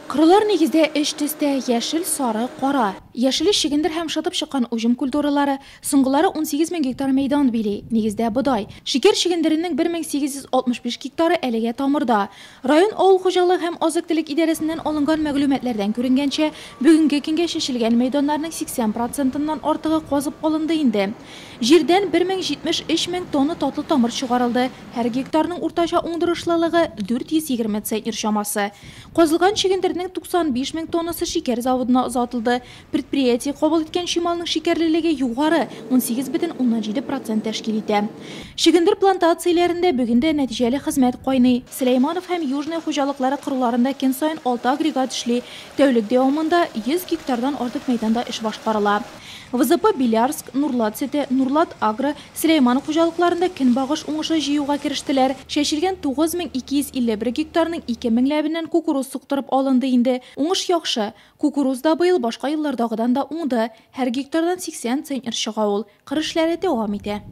Кырлар нигездә өч төстә, яшел, сары, кара. Яшеле чөгендер һәм шытып чыккан уҗым культуралары, соңгылары 18 мең гектар мәйдан били, нигездә бодай. Шикәр чөгендеренең 1865 гектары әлегә тамырда. Район авыл хуҗалыгы һәм азык-төлек идарәсеннән алынган мәгълүматлардан күренгәнчә, бүгенге көнгә чәчелгән мәйданнарның 80 процентыннан артыгы казып алынды инде. Җирдән 1073 мең тонна татлы тамыр чыгарылды, һәр гектарның уртача уңдырышлылыгы 420 центнер чамасы. Казылган чөгендернең 95 мең тоннасы шикәр заводына озатылды. Предприятие кабул иткән чималның шикәрлелеге югары, 18,7 процент тәшкил итә. Чөгендер плантацияләрендә бүген дә нәтиҗәле хезмәт кайный. Сөләйманов һәм Южная хуҗалыклары кырларында көн саен алты агрегат эшли. Тәүлек дәвамында 100 гектардан артык мәйданда эш башкарыла. ВЗП Билярск, Нурлат сөте, Нурлат Агро, Сөләйманов хуҗалыкларында көнбагыш уңышы җыюга керештеләр. Чәчелгән 9251 гектарның 2 меңләбеннән кукуруз суктырып алынды инде. Уңыш яхшы. Кукуруз да быел башка еллардагыдан да уңды. Һәр гектардан 80 центнер чыга ул. Кыр эшләре дәвам итә.